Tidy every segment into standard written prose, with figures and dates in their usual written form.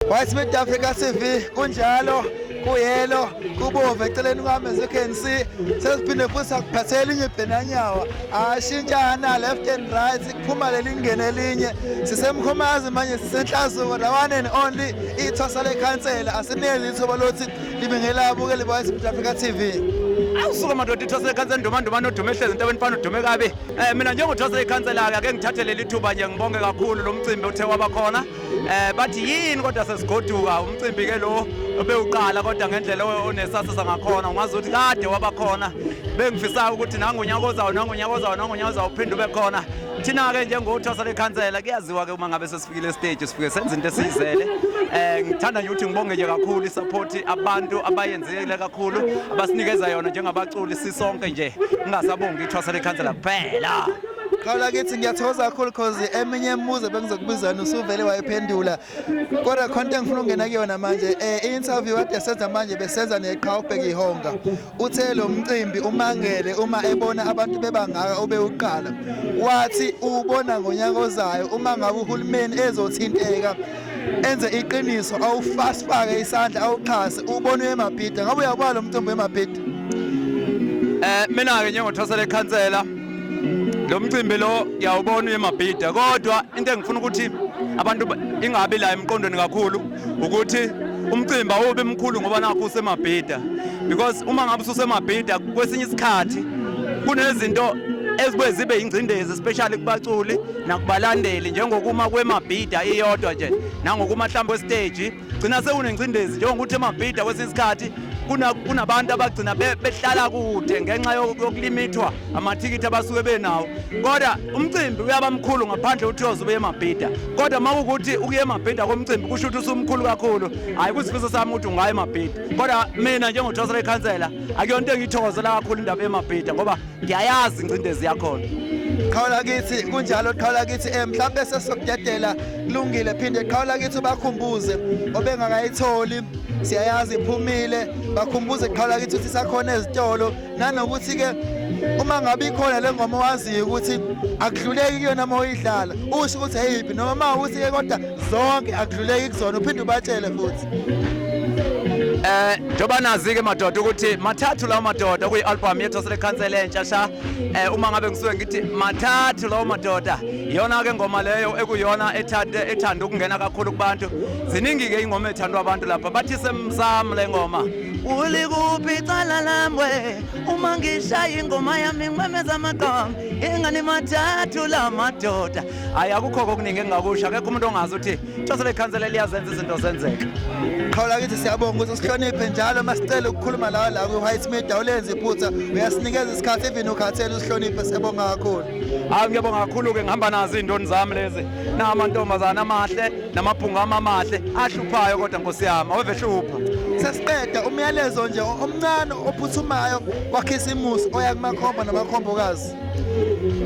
White Smith Africa TV kunjalo kuyelo kubomvu eceleni kwami, as you can see, sesiphinde futhi sakuphathela elinye ibhenanyawa, ashintshana left and right, kuphuma leli ngene elinye. Sisemkhomazi manje, sisenhlasuko, the one and only ithwasa lekhansela. Asinezi ithuba lothi libingelabukeli White Smith Africa TV. Awusuka madoda, ithwasa lekhansela, ndumandumane odume ehlezi entabeni fana udume kabi. Mina njengothwasa lekhansela-ke, ake ngithathe leli thuba nje ngibonge kakhulu lo mcimbi othe waba khona. Bathi yini kodwa sesigoduka umcimbi ke lo obewuqala, kodwa ngendlela onesasasa ngakhona ungazi ukuthi kade waba khona. Bengifisa ukuthi nangonyaka ozayo, nangonyaka ozayo, nangonyaka ozayo uphinde ube khona. Thina-ke njengothwasa lekhansela, kuyaziwa-ke uma ngabe sesifikile stage sifike senze into esiyizele. Ngithanda nje ukuthi ngibonge nje kakhulu isupport abantu abayenzile kakhulu, abasinikeza yona njengabaculi sisonke nje, ngingasabongi ithwasa lekhansela kuphela. Qhawula kithi, ngiyathokoza kakhulu cause eminye imibuzo bengizokubizana usuvele wayiphendula, kodwa khona into engifuna ukungena kuyona manje. I-interview kade senza manje, besenza neqhawe ubheka ihonga, uthe lo mcimbi umangele uma ebona abantu bebangaka obewuqala, wathi ubona ngonyaka ozayo uma ngabe uhulumeni ezothinteka enze iqiniso, awufasifake isandla, awuxhase, ubone uyeMabhida. Ngabe uyabona lo mcimbi wemabhida? Mina-ke njengothwasa lekhansela, lo mcimbi lo ngiyawubona uyemabhida, kodwa into engifuna ukuthi abantu ingabi la emqondweni kakhulu ukuthi umcimbi awubi mkhulu ngoba nakho usemabhida, because uma ngabe ususemabhida, kwesinye isikhathi kunezinto ezibuye zibe ingcindezi, especially kubaculi nakubalandeli, njengokuma kwemabhida iyodwa nje, nangokuma mhlawumbe kwestage gcina sekunengcindezi, njengokuthi emabhida kwesinye isikhathi kunabantu abagcina behlala kude ngenxa yokulimithwa amathikithi abasuke benawo. Kodwa umcimbi uyaba mkhulu ngaphandle ukuthi uyoze ubuye emabhida, kodwa uma kuwukuthi ukuya emabhida komcimbi kusho ukuthi usumkhulu kakhulu, hhayi, kusifiso sami ukuthi ungaya emabhida. Kodwa mina njengothwasa lekhansela, akuyonto engiyithokozela kakhulu indaba yemabhida ngoba ngiyayazi ingcindezi yakhona. Qhawula kithi, kunjalo qhawula kithi. Mhlawumbe sesokudedela, kulungile. Phinde qhawula kithi ubakhumbuze obengakayitholi, siyayazi iphumile, bakhumbuze qhawula kithi ukuthi sakhona ezitolo, nanokuthi ke uma ngabe ikhona le ngoma owaziyo ukuthi akudluleki kuyona uma uyidlala, usho ukuthi eyiphi, noma uma ukuthi ke kodwa zonke akudluleki kuzona, uphinde ubatshele futhi. Njengoba nazi-ke madoda ukuthi mathathu lawo madoda kuyi-album yethu aselekhansela entsha sha. Uma ngabe ngisuke ngithi mathathu lawo madoda, iyona-ke ngoma leyo ekuyona ethande ethanda ukungena kakhulu kubantu. Ziningi-ke ingoma ethandwa abantu lapha, bathi semsam le ngoma, ulikuphi icala lami uma ngishaya ingoma yami ngimemeza amaqhamu ingane mathathu la madoda. Hayi, akukho okuningi engingakusho, akekho umuntu ongazi ukuthi thwasa lekhansela liyazenza izinto zenzeka. Qhawula kithi, siyabonga ukuthi usihloniphe njalo masicela ukukhuluma la la kwi-White Media, awulenzi iphutha, uyasinikeza isikhathi even ukhathele, usihloniphe, siyabonga kakhulu. Hayi, ngiyabonga kakhulu-ke. Ngihamba nazo iy'ntoni zami lezi, namantombazane amahle namabhungu ami amahle ahluphayo, kodwa nkosi yami aweve hlupha. Sesiqeda, umyalezo nje omncane ophuthumayo wakhisimusi oya kumakhombo namakhombokazi.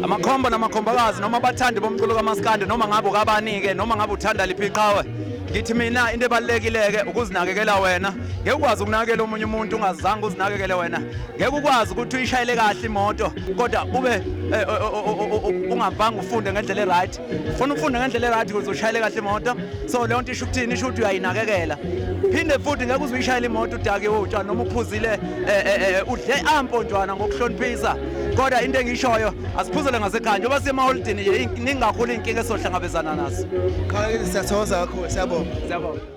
Amakhombo namakhombakazi noma abathandi bomculo kamaskandi, noma ngabe ukabani-ke, noma ngabe uthanda liphi iqhawe, ngithi mina into ebalulekile-ke ukuzinakekela wena. Ngeke ukwazi ukunakekela omunye umuntu ungazange uzinakekele wena. Ngeke ukwazi ukuthi uyishayele kahle imoto kodwa ube ungavanga ufunde ngendlela e-right. Ufuna ufunde ngendlela e-right ukuze ushayele kahle imoto. So leyo nto isho ukuthini? Isho ukuthi uyayinakekela. Phinde futhi ngeke uze uyishayele imoto udakiwe utshwala noma uphuzile, udle amponjwana ngokuhloniphisa. Kodwa into engiyishoyo, asiphuzele ngasekhaya njengoba siye emaholidini nje, iningi kakhulu iy'nkinga esizohlangabezana nazo. Qhawula kithi, siyathokoza kakhulu, siyabonga. Siyabonga.